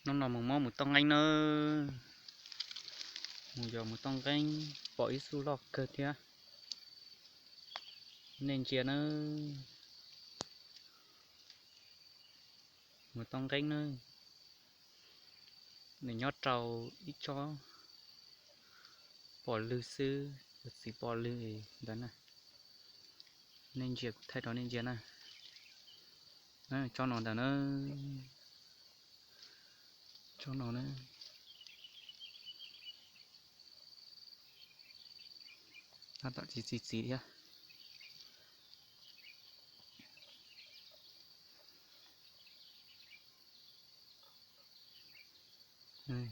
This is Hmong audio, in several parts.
Hnub no mus mob mus toj nqeeb nawb. Mus yos mus toj nqeeb, pom ib xub loj kawg thiab. Nej ntsia nawb. Mus toj nqeeb nawb. Nws nyob rau ib tsob pom lwg xwb, cov txiv pom lwg ntawd na. Nej ntsia kuv thaij rau nej ntsia na. Tsob no ntawd na. Tsob no na. Tab tom txiv txiv txiv thiab.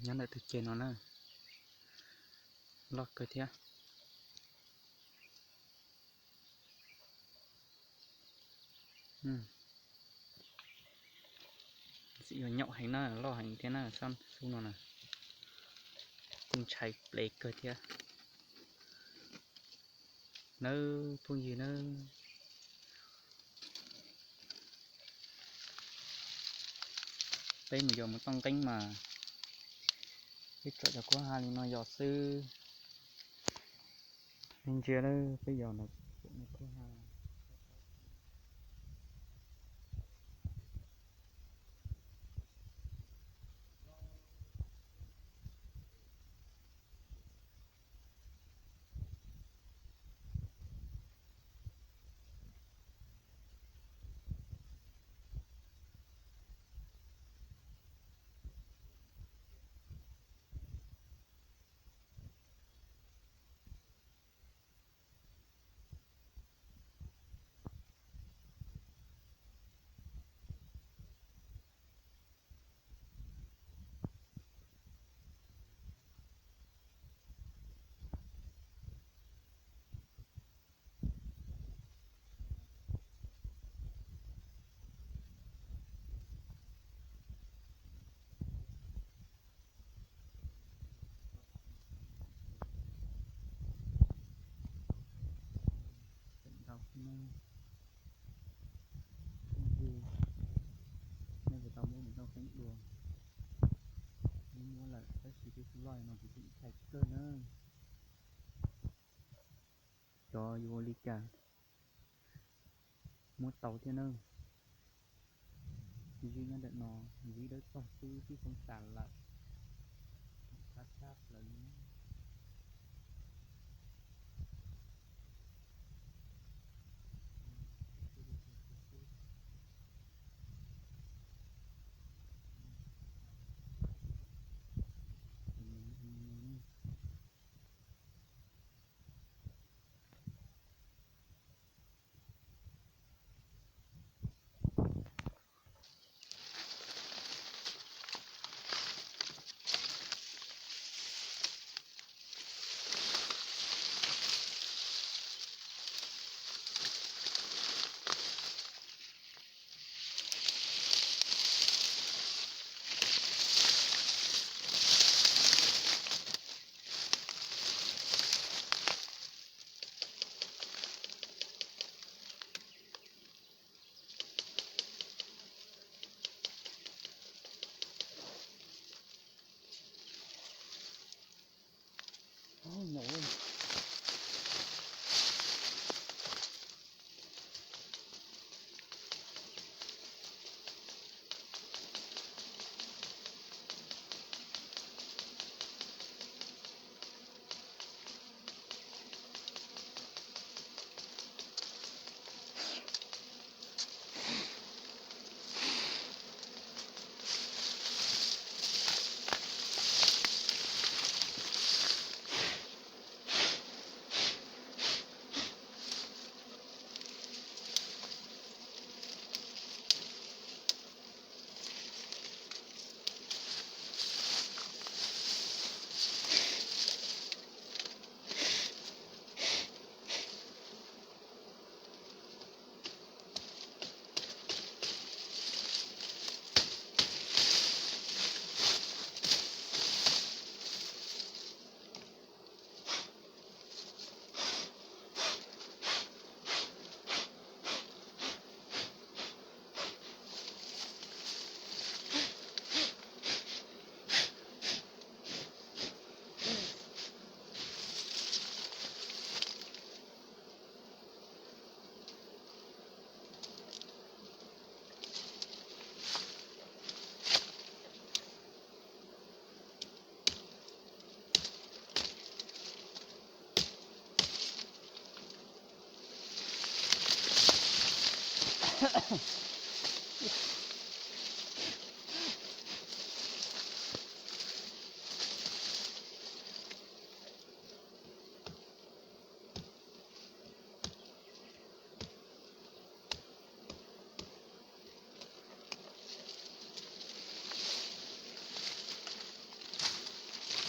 Nyob ntawm tus ceg no na, loj kawg thiab. Txiv yuav nyaum heev na, loj heev thiab na, sab xub no na. Kuj ntshai plev kawg thiab. Nawb phooj ywg nawb, peb mus yos mus toj nqeeb mas peb tsom cov kub ha li no yos xwb. Nej ntsia lawm, peb yos ntawm kub ha. Tseem ntau thiab na. Phooj ywg, nej puas tau muab mus toj nqeeb dua? Muab muab lawm tab sis tej xub loj no kuv tseem ntshai kawg na. Xyov yuav ua li cas muab tau thiab na. Zib nyob ntawm no, zib dawb paug xwb tib foob tas lawm. Qab tshaj plaws li.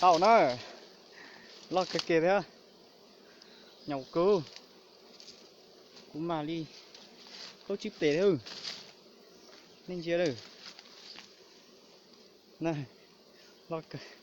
Tau na, loj kawg kiag thiab. Nyaum kawg, kuv mam li hlub tsib pem thiab. Nej ntsia lawm, loj kawg.